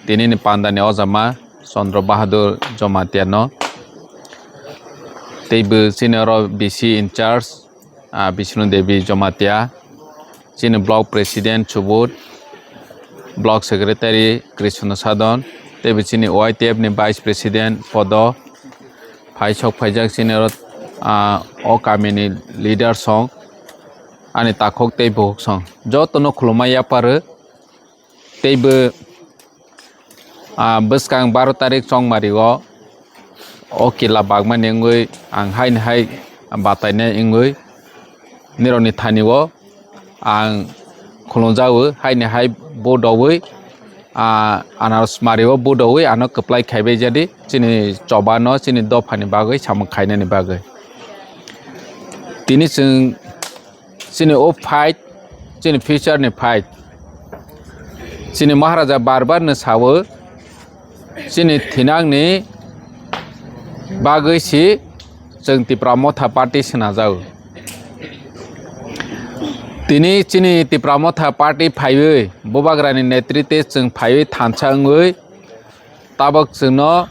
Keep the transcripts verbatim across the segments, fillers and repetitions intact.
Tini ni panda ni ojama Chandra Bahadur Jamatia no. Tei bo chini oro B C in charge, ah, Bishnu Devi Jamatia, chini block president Subodh, block secretary Krishna Sadhan, tei bo chini Y T F ni vice president Podo, phai sok phaijak chini oro, ah, o kami ni leader song, ani takhuk tei bukhuk song. Joto no khulumma yapharwi. Tei bo, ah, bwskang baro tarik chongmari o, o kila bagmani wngwi ang haini hai batainai wngwi nirokni thani o ang khulumjago, haini hai bo dowi, ah, anaros mari o bo dowi ano kwplai khaibai jadi chini choba no chini dopha ni bagwi samung khainani bagwi. Tini chwng chini o fight, chini future ni fight. Chini Maharaja bar bar no sawo, chini thinang ni bagwi si chwng Tipra Motha Party swnajao. Tini chini Tipra Motha Party phaiwi, Bubagra ni netritwe chwng phaiwi thansa wngwi, tabok chwngno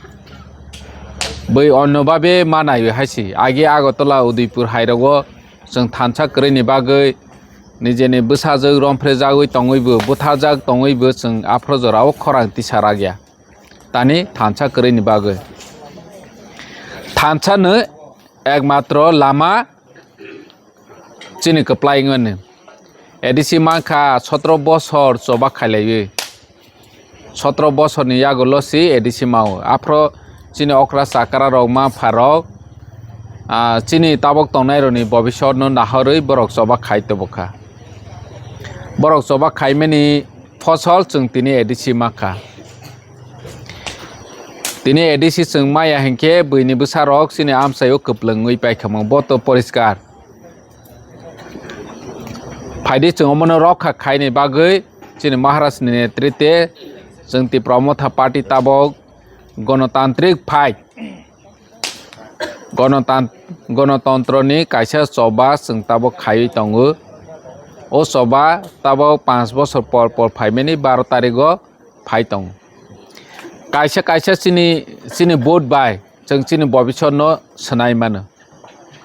bwi onno babe ma naiwi hai si. Agi Agartala, Udaipur hairogo chwng thansa kwrwini bagwi nijeni bwsajwk romphre jagwi tongwibo, butharjak tongwibo chwng aphro jorao khorang tisa rakya. Tani thansa kwrwini bagwi. Thansano ekmatro lama chini kwplai wngmani. A D C mankha sotro bosor choba khailaiwi. Sotro bosorni yagulo si A D C mao. Aphro chini okra chakra rok, ma pha rok, ah, chini tabok tongnai rokni bobisotno nahorwi borok choba khai tobokha. Borok choba khaimani phosol chwng tini A D C mankha. Tini A D C chwng maya hinkhe bwini bwsarok chini amchaio kwplwngwi paikha, bo to poriskar. Phaidi chwng omono rokha khaini bagwi chini Maharajni netritwe chwng Tipra Motha Party tabok gonotantrik phai. Gonotan-, gonotontroni kaisa choba chwng tabok khaiwi tongo. O choba tabok panch bosor por por phaimani baro tarigo phai tongo. Kaisa kaisa chini, chini vote bai chwng chini bobisotno swnai mano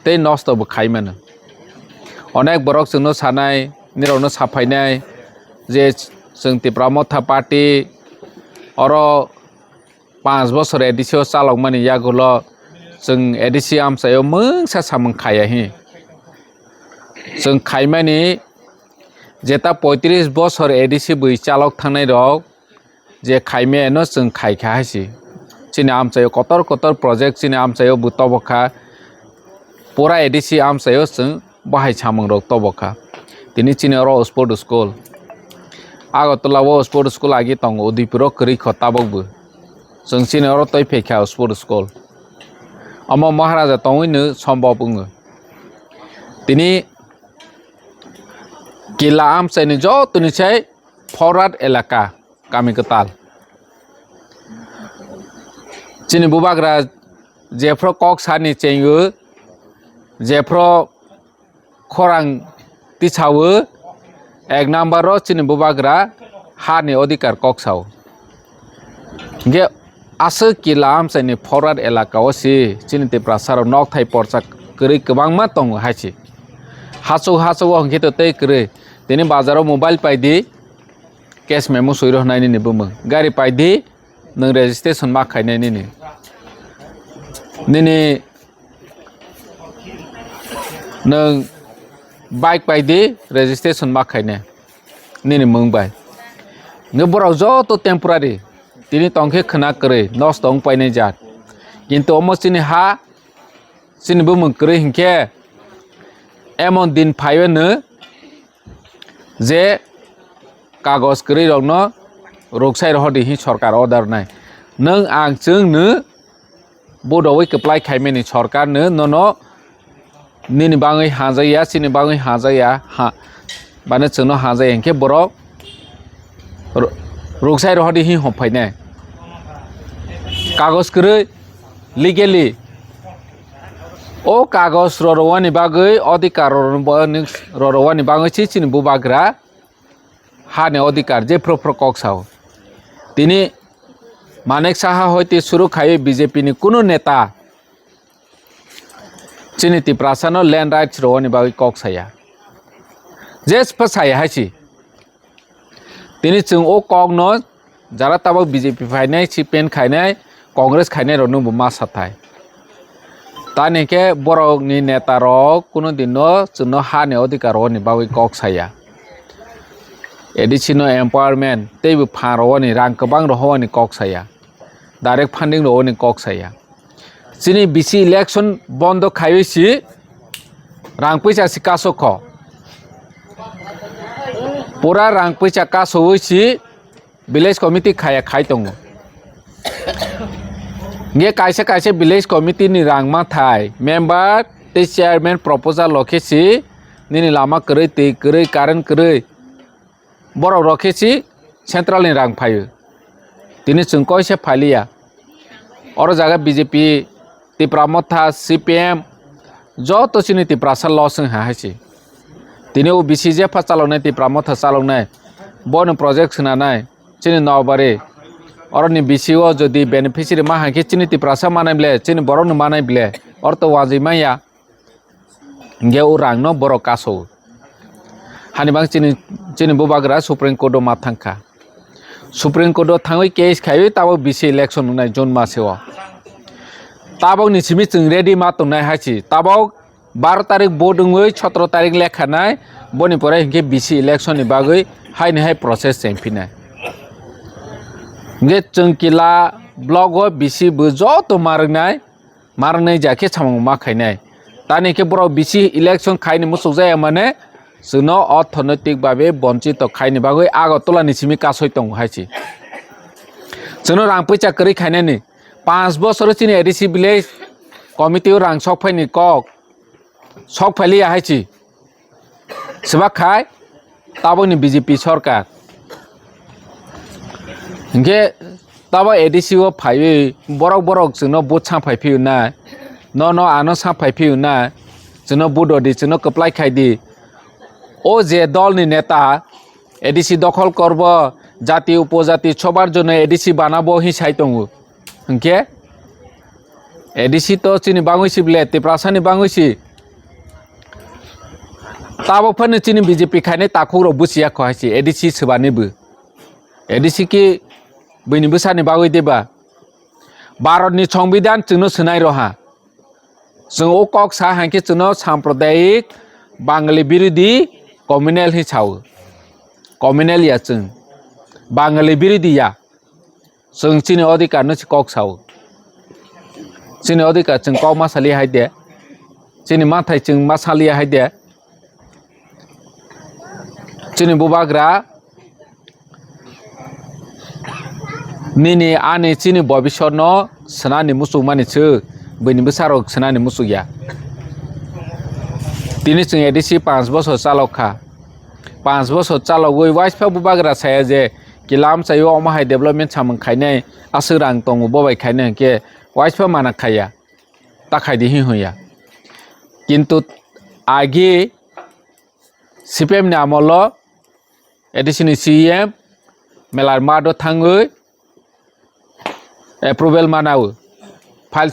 tei nosto bo khai mano. Onek borok chwngno sanai, nirokno saphainai je chwng Tipra Motha Party oro panch bosor A D C o chalokmani yagulo chwng A D C amchaio mungsa samung khaiya hi. Chwng khaimani jeta poitris bosor A D C bwi chalok thangnai rok je khaimano chwng khaikha hai si. Chini amchaio kotor kotor project chini amchaio bo tobokha. Pura A D C amchaio chwng bahai samungrok tobokha. Tini chini oro sport school. Agartala o sport school agi tongo, Udaipur o kwrwi kho tabok bo. Chwng chini oro twi phaikha sport school. Omo Maharaja tongwino sombop wngo. Tini kila amchaini jotoni sai forward elaka, kami kwtal. Chini bubagra jephro kok sani chengo, jephro khorang tisawo, ek number o chini bubagra hani odhikar kok sao. Hingke aswk kila amchaini forward elaka o si chini Tiprasa rok nokthai porsa kwrwi kwbangma tongo hai si. Hachuk hachuk o hingke to tei kwrwi. Tini bazar o mobile paidi, cash memo soi rw hwnai nini bumung. Gari paidi, nwng registration ma khainai nini. Nini nwng bike paidi, registration ma khainai nini mung bai. Nw borok joto temporary, tini tongkhe khwna kwrwi, nosto wng painai jat. Kintu omo chini ha, chini bumung kwrwi hinkhe emon din phaiyo nw je kagoj kwrwi rokno ruksai rohordi hin sorkar order nai. Nwng ang chwng nw bodowi kwplai khaimani sorkar nw nono nini bagwi hajakya, chini bagwi hajakya, ha, bano chwngno hajakya hinkhe borok ru-, ruksai rohordi hin hom phainai. Kagoj kwrwi legally o kagoj rorowani bagwi, odhikar rorowani bagwi si chini bubagra hani odhikar je phro phro kok sao. Tini Manik Saha hoite suru khaiwi B J P ni kunu neta chini Tiprasa no land rights rwani bagwi kok saya. Je phasaya hai si. Tini chwng o kok no jara tabok B J P phainai, C P M khainai, Congress khainai rok no bo ma sathai. Tani khe borok ni neta rok kunu din no chwng no hani odhikar rwani bagwi kok saya. A D C no empowerment tei bo phan rwani, rang kwbang rwani kok saya. Direct funding rwani kok saya. Chini B C election bondo khaiwi si rang puisa si kasokho. Pura rang puisa kasowi si village committee khaya khai tongo. Nge kaisa kaisa village committee ni rang mathai member tei chairman proposal lokhe si nini lama kwrwi, twi kwrwi, current kwrwi. Borok rok khe si central ni rang phaio. Tini chwng koi se phailiya. Oro jaga B J P, Tipra Motha, C P M, joto chini Tiprasa loss wng ha hai si. Tini o B C jepha chaloknai, Tipra Motha chaloknai, bono project swnanai, chini Nobari, oroni B C o jodi beneficiary ma hai khe chini Tiprasa manai ble, chini borok no manai ble, oro to wajwi manya. Hingke o rang no borok kaso. Hani bang chini, chini bubagra Supreme Court o ma thangkha. Supreme Court o thangwi case khaiwi tabok B C election wngnai June maseo. Tabok ni simi chwng ready ma tongnai hai si. Tabok baro tarik vote wngwi sotro tarik lekha nai, boni pore hingke B C election ni bagwi haini hai process chengphinai. Hingke chwng kila block o B C bo joto ma rwngnai. Marnai ja khe samung ma khainai. Tani khe borok B C election khaini muchuk jaya mane chwngno orthonoitik babe bonchito khaini bagwi Agartala ni simi kasoi tongo hai si. Chwngno rang puisa kwrwi khainani. Panch bosoro chini A D C village committee o rang sok phaini kok. Sok phailiya hai si. Swbak khai tabokni B J P sorkar. Hingke tabo A D C o phaiwi borok borok chwngno vote sa phai phiyo na, no no ano sa phai phiyo na, chwngno vote rw di, chwngno kwplai khai di. O je dol ni neta A D C dokhol korbo, jati upojati sobar jonno A D C banabo hin sai tongo. Hingke A D C to chini bangwi si ble, Tiprasa ni bangwi si. Tabok phano chini B J P khainai takhuk rok busiya kho hai si, A D C swbani bo. A D C ki bini bwsani bagwi deba. Bharat ni Songbidan chwngno swnai roha. Chwng o kok sa hai khe chwngno sampradayik Bangali birodhi communal hi sao. Communal ya chwng. Bangali birodhi ya. Chwng chini odhikar no se kok sao. Chini odhikar chwng kok ma sali hai de. Chini mathai chwng ma sali hai de. Chini bubagra nini ani chini bobisor no swnani muchuk mani se, bini bwsa rok swnani muchuk ya. Tini chwng A D C panch bosor chalok kha. Panch bosor chalogwi waispa bubagra saya je kilam chaio omo hai development samung khainai aswk rang tongo bo bai khainai hwnkhe waispa mana khaiya. Ta khai di hin hwnya. Kintu agi C P M ni amolo A D C ni C E M Melar Mado thangwi approval manao file